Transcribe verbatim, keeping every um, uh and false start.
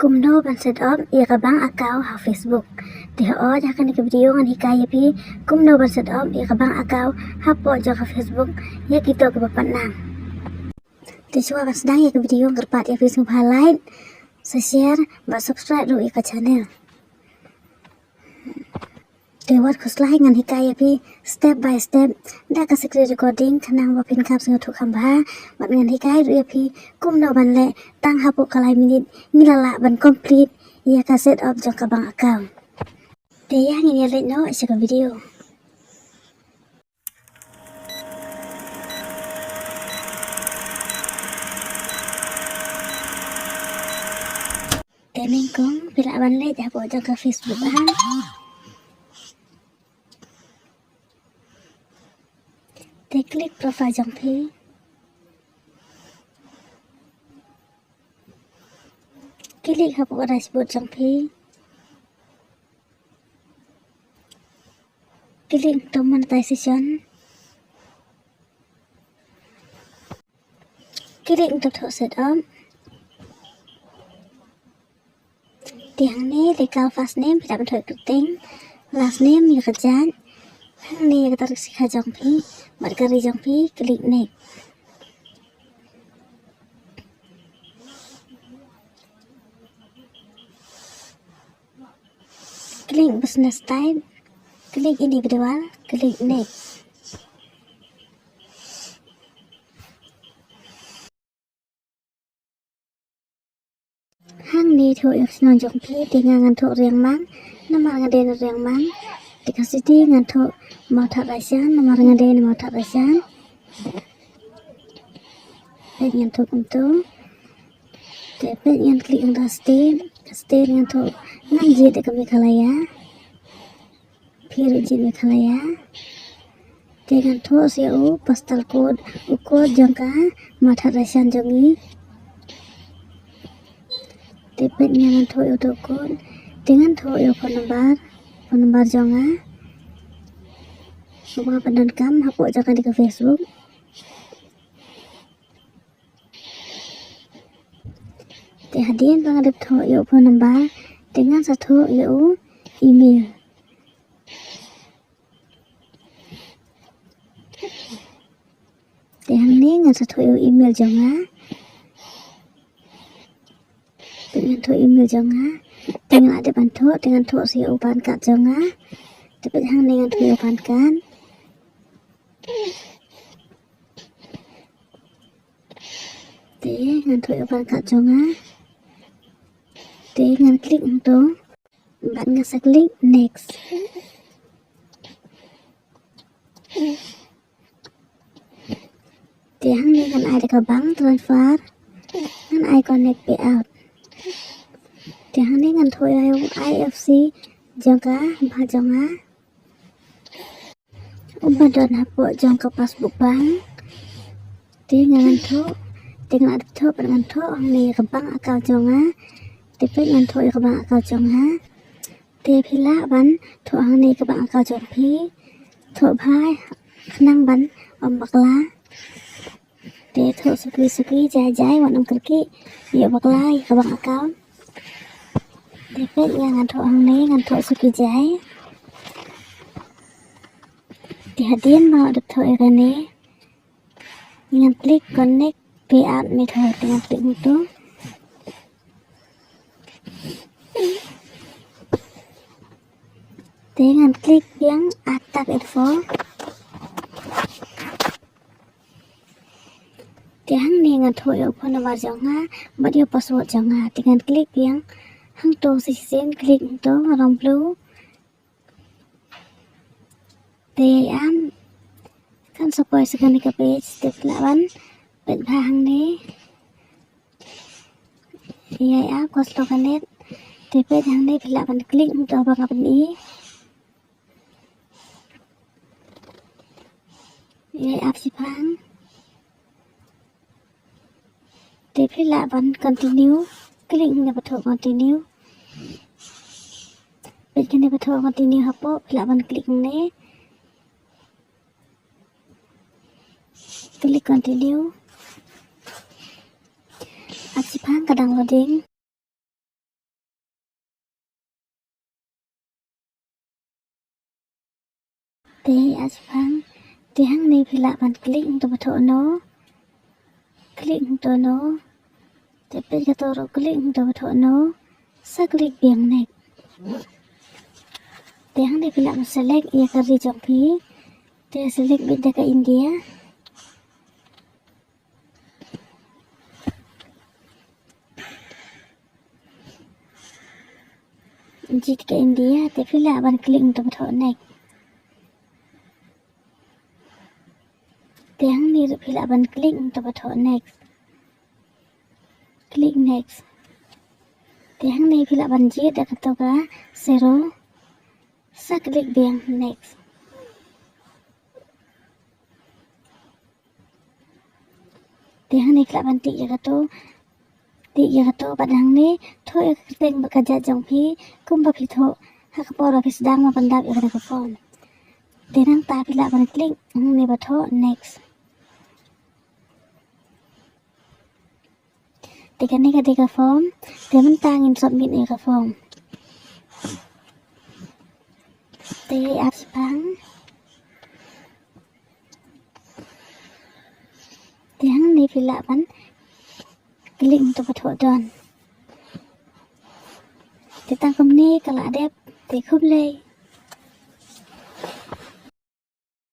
Kumno ban set up ïa ka bank account ha Facebook. Te hooid, ha kane ka video ngan hikai ïa phi kumno ban set up ïa ka bank account hapoh jong ka Facebook ïa kito kiba pat nang. Te shuwa ban sdang ïa ka video, nga kyrpad ïa phi sngewbha like, sa share bad subscribe ruh ïa ka channel. Te wat khuslai, ngan hikai ïa phi step by step da ka screen recording khnang ba phin kham sngewthuh kham bha. Bad ngan hikai ruh ïa phi kumno ban leh tang hapoh ka lai minit ngi la lah ban complete ïa ka set up jong ka bank account. Te ïa ngin ïa leit noh sha ka video. Te nyngkong phi lah ban leit hapoh jong ka Facebook, ah. Te click profile jong phi. Click hapoh dashboard jong phi. Click to monetization. Click to thoh set up. Te hangne leh ka first name phi lah ban thoh kyrteng, last name ïa ka jait, hangne ïa ka tarik sikha jong phi bad ka ri jong phi, click next. Click business type, click individual, click next. Hangne thoh ïa ka shnong jong phi, te nga ngan thoh Riangmang namar nga dei na Riangmang. Te ka city ngan thoh Mawthadraishan namar nga dei na Mawthadraishan. Peit ngan thoh kumto. Te peit ngan click hangta state, ka state ngan thoh, ngan jied ïa ka Meghalaya. Phi ruh jied Meghalaya. Te ngan thoh sa ïa u postal code, u code jong ka Mawthadraishan jong ngi. Te peit ngan thoh ïa uto u code. Te ngan thoh ïa u phone number, phone number jong nga. Uba nga pyndonkam hapoh jong kane ka Facebook. Te hadien ba nga dep thoh ïa u phone number, te ngan sa thoh ïa u email. Te hangne ngan sa thoh ïa u email jong nga. Te ngan thoh email jong nga. Te ngan la dep ban thoh, te ngan thoh sa ïa u PAN card jong nga. Te peit hangne ngan thoh ïa u PAN card. Te ngan thoh ïa u PAN card jong nga. Te ngan click hangto. Bad nga sa click next. Te hangne ngan ai da ka bank transfer. Ngan ai connect payout. Te hangne ngan thoh ïa u IFSC jong ka bank jong nga. Uba don hapoh jong ka passbook bank. Te ngan thoh, te ngan thoh, pat ngan thoh hangne ka bank account jong nga. Te peit ngan thoh ïa ka bank account jong nga. Te phi lah ban thoh hangne ka bank account jong phi. Thoh bha khnang ban ym bakla. Te thoh suki suki jai jai, wat nym kyrkieh ïa bakla ïa ka bank account. Te peit nga ngan thoh hangne, ngan thoh suki jai. Te hadien ba nga dep thoh ïa kane, ngan click connect payout method, te ngan click hangto. Te ngan click biang add tax info. Te hangne ngan thoh ïa u phone number jong nga bad ïa u password jong nga. Te ngan click biang hangto shisien, click hangto rong blue. Te ïai am kan sa poi sha kane ka page, te phi lah ban peit bha hangne. Ïai am kos lo ka net. Te peit hangne phi lah ban click hangto ba nga pyni. Ïai ap shiphang. Te phi lah ban continue. Click hangne ba thoh continue. Peit kane ba thoh continue hapoh, phi lah ban click hangne. Click continue. Ap shiphang, ka dang loading. Te ïa shipang. Te hangne phi lah ban click hangto ba thoh no. Click hangto no. Te peit kato ruh click hangto ba thoh no. Sa click biang next. Te hangne phi lah ban select ïa ka ri jong phi. Te select beit da ka India. Jied ka India, te phi lah ban click hangto ba thoh next. Te hangne ruh phi lah ban click hangto ba thoh next. Click next. Te hangne phi lah ban jied da kato ka zero. Sa click biang next. Te hangne phi lah ban tick ïa kato. Tick ïa kato bad hangne thoh ïa ka kyrteng bad ka jait jong phi kumba phi thoh ha ka por ba phi sdang ban pyndap ïa kane ka form. Te nangta phi lah ban click hangne ba thoh next. Te kane ka dei ka form. Te mynta ngin submit ïa ka form. Te ap shipang. Te hangne phi lah ban click hangto ba thoh done. Te tang kumne ka la dep. Te khublei.